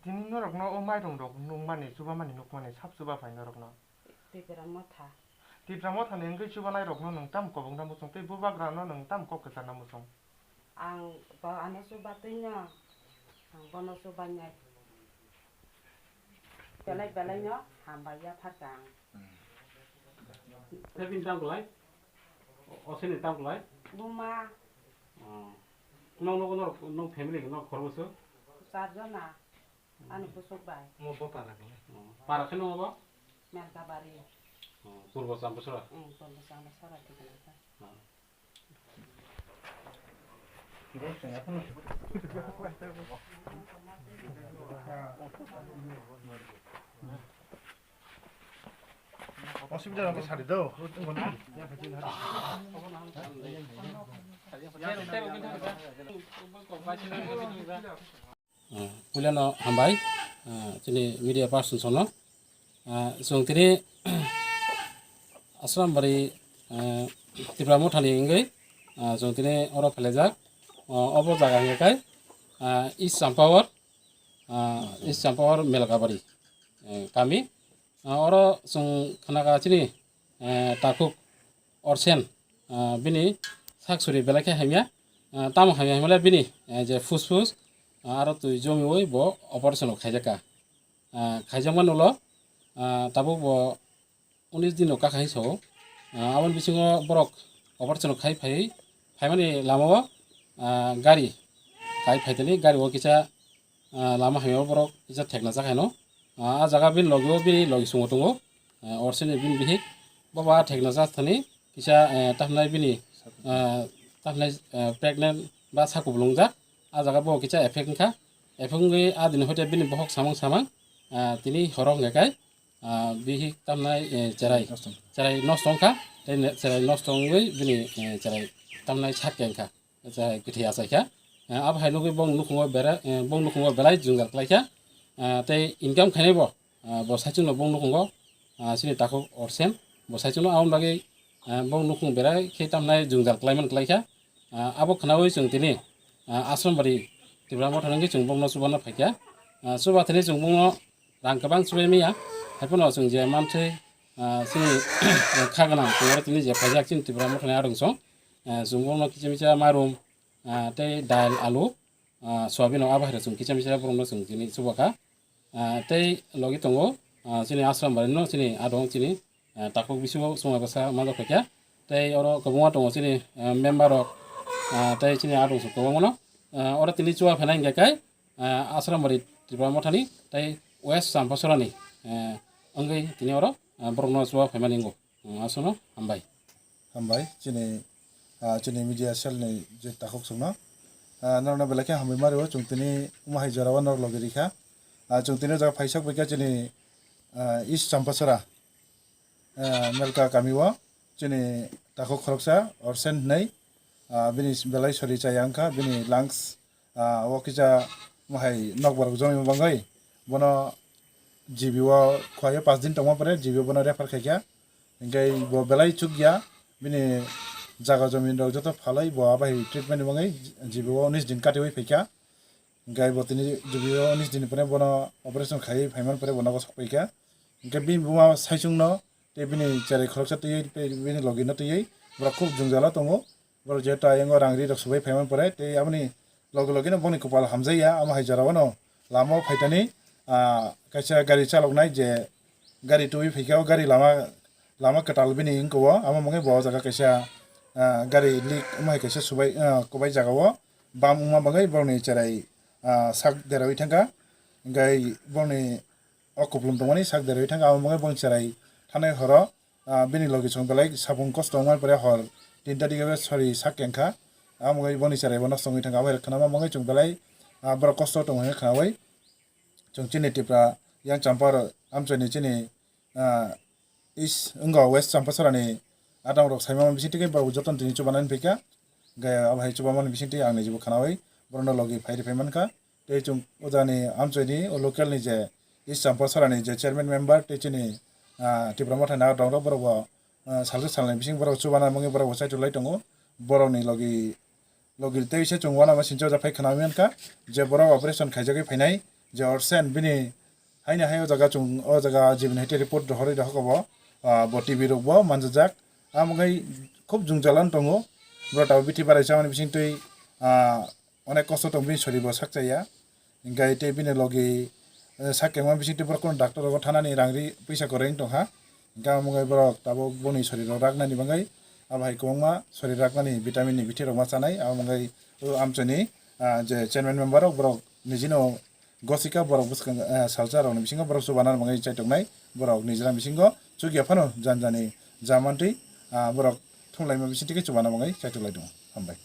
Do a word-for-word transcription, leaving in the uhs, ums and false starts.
Tini norokno o mairung rok nungmani, chubamani, nukmani, sap chuba phai norokno. Tipra Motha. Tipra Mothani wngwi chubanai rokno nwng tamo kobokna muchung tei bubagrano nwng tamo kok kwcharna muchung? Ang bo ano chubatwino, ang bono chubainai. Belai belaino hambai ya phatang. Tei bini tamo kwlai? O, o sini tamo kwlai? Buma. Oh. Nong, nong, nong, nong family, nong khoroksa? Char jona. Ani bwswk bai. Mo bo para khe. Oh. Para khe nong bo? Melkabari. Oh, Purbo Chambasora? Eng, Purbo Chambasora thikana kha. Oh. Osubida rok sari do. Ah, puilano hambai, ah, chini media person sono. Ah, chwng tini Asrambari, ah, Tipra Mothani wngwi, ah, chwng tini oro phailaijak. Ah, obo jaga hwnkhe kai, ah, East Champaor, ah, East Champaor Melkabari, eh, kami. Ah, oro chwng khnakha chini, eh, takhuk Orsen, ah, bini sak suri belai khe hamya, ah, tamo hamya hwnmale bini, eh, je phus phus, ah, aro twi jomiui bo operation rok khaijakha. Ah, khaijakmani ulo, ah, tabuk bo unis din rok kakha hinwi sao. Ah, aboni bisingo borok operation rok khai phaiwi phaimani lamao, ah, gari kai phaitani gari o kisa ah, lama hamya o borok kisa thekna jak haino. Ah, a jaga bini logi o bini logi sungo tongo. Ah, Orseni bini bihik. Bobo a thekna jak thani kisa, eh, tamhnai bini, ah, tamhnai, eh, pregnant ba saku bulung jak. A jaga bo kisa effect wngkha. Effect wngwi a dini hoite bini bohok samang samang, ah, tini horo hwnkhe kai, ah, bihik tamhnai, eh, cherai, cherai nosto wngkha. Tei ne-, cherai nosto wngwi bini, eh, cherai tamhnai sak khe wngkha. Achai, kwthwi achaikha. Eh, abo hai nugwi bong nukhungo bera-, eh, bong nukhungo belai jwngjal klaikha. Eh, tei income khainai bo, eh, bo saichungno bong nukhungo, eh, chini takhuk Orsen, bo saichungno aboni bagwi, eh, bong nukhung berai khe tamnai jwngjal klaimani klaikha. Eh, abo khnaui chwng tini, eh, Asrambari Tipra Motha nungwi chwng bongno chubanna phaikha. Eh, chubathani chwng bongno rang kwbang chubai maya, haiphano chwng je manthwi, ah, chini kha gwnang tongmani tini je phaijak chini Tipra Mothani adong song, ah, chwng bono kisa misa mairum, ah, tei dal, alu, ah, soyabin rok abo hai rok chwng kisa misa borokno chwng tini chubakha. Ah, tei logi tongo, ah, chini Asrambari no chini adong chini, ah, takhuk bisingo chwng bwsa manjak phaikha. Tei oro kwbangma tongo chini, ah, member rok, ah, tei chini adong song kwbangma no, ah, oro tini chuba phainai hwnkhe kai, ah, Asrambari Tipra Mothani tei West Champasorani, eh, wngwi tini oro, ah, borokno chuba phaimani wngo. Hmm, aswkno hambai. Hambai, chini, ah, chini media cell ni je takhuk chwngno. Ah, norokno belai khe hambai ma rwo, chwng tini omo hai jora o norok logi rikha. Ah, chwng tini o jaga phaisak bai khe chini, ah, East Champachara, ah, Melka kami o chini takhuk khoroksa Orsen hwnwi, ah, bini belai sori chaya wngkha, bini lungs, ah, o kisa mohai nokbar jomima bangwi bono G B o khuaio pash din tongma pore G B o bono refer khaikha, hinkhe bo belai chukya, bini jaga jomi rok joto phalwi bo abai treatment ni bagwi G B o unis din katiwi phaikha. Hinkhe bo tini G B o unis din ni pore bono operation khaiwi phaimani pore bo nogo sok paikha. Hinkhe bini buma saichungno tei bini cherai khoroksa twiwi tei bini logino twiwi borok khub jwngjalo tongo. Borok jehetu ayang o rang ri rok subai phaimani pore tei aboni loge loge no boni kopal hamjakya, amo hai jora o no lama o phaitani, ah, kaisa gari chaloknai je gari tubui phaikha o gari lama, lama kwtal bini wngkha o, amo mungwi bo o jaga kaisa, ah, gari leak wngma hai kaisa subai, ah, kwbai jaga o bam wngma bagwi borokni cherai, ah, sak deraui thangkha, hwnkhe borokni o kupulung tongmani sak deraui thangkha, amo mungwi borokni cherai thanai horo, ah, bini logi chwng belai sapung kosto wngmani pore hor tinta dige sori sak kengkha, amo mungwi boni cherai bo nosto wngwi thangkha, abo hai khe khwnama mungwi chwng belai, ah, borok kosto tongo hwnwi khwnaui. Chwng chini Tipra yang Champar amchai ni chini ah, East wngkha West Champachorani adongrok saimano bisingtwi khe borok jotono tini chubanani phaikha. Hwnkhe abo hai chubamani bisingtwi ang nijibo khwnawi borokno logi phai rwphai mankha. Tei chwng o jagani amchoini o local ni je East Champachorani je chairman member tei chini, ah, Tipra Mothani adongrok borokbo, ah, salsa salni bising borok chubana mungwi borokbo chaitulai tongo. Borokni logi logi tei se chwng uanama sincha o japhai khwnawi mankha je borok operation khaijagwi phainai je Orsen bini haino hai o jaga chwng o jaga jibini hai tei report rohorwi rohorkha bo, ah, bo T V rokbo manjajak. Amo wngwi khub jwngjal wng tongo. Borok tabuk bithi barai chamani bisingtwi, ah, onek kosto tong bini soribo sakchaya. Hingkhe tei bini logi, eh, sak kengma bisingtwi borok kono doctor rogo thanani rang ri puisa kwrwi wng tongkha. Hingkhe amo wngwi borok tabuk boni sorirok raknani bagwi abo hai kwbangma sorir raknani vitamin ni bithi rokma chanai. Abo wngwi o amchoni, ah, je chairman member rok borok nijino gosika borok bwskang, ah, salsa rokni bisingo borok chubanani bagwi chaituknai. Borok nijra bisingo chukya phano janjani jamantwi, ah, borok thumlaima bisingtwi khe chubana bagwi chaituklai tongo. Hambai.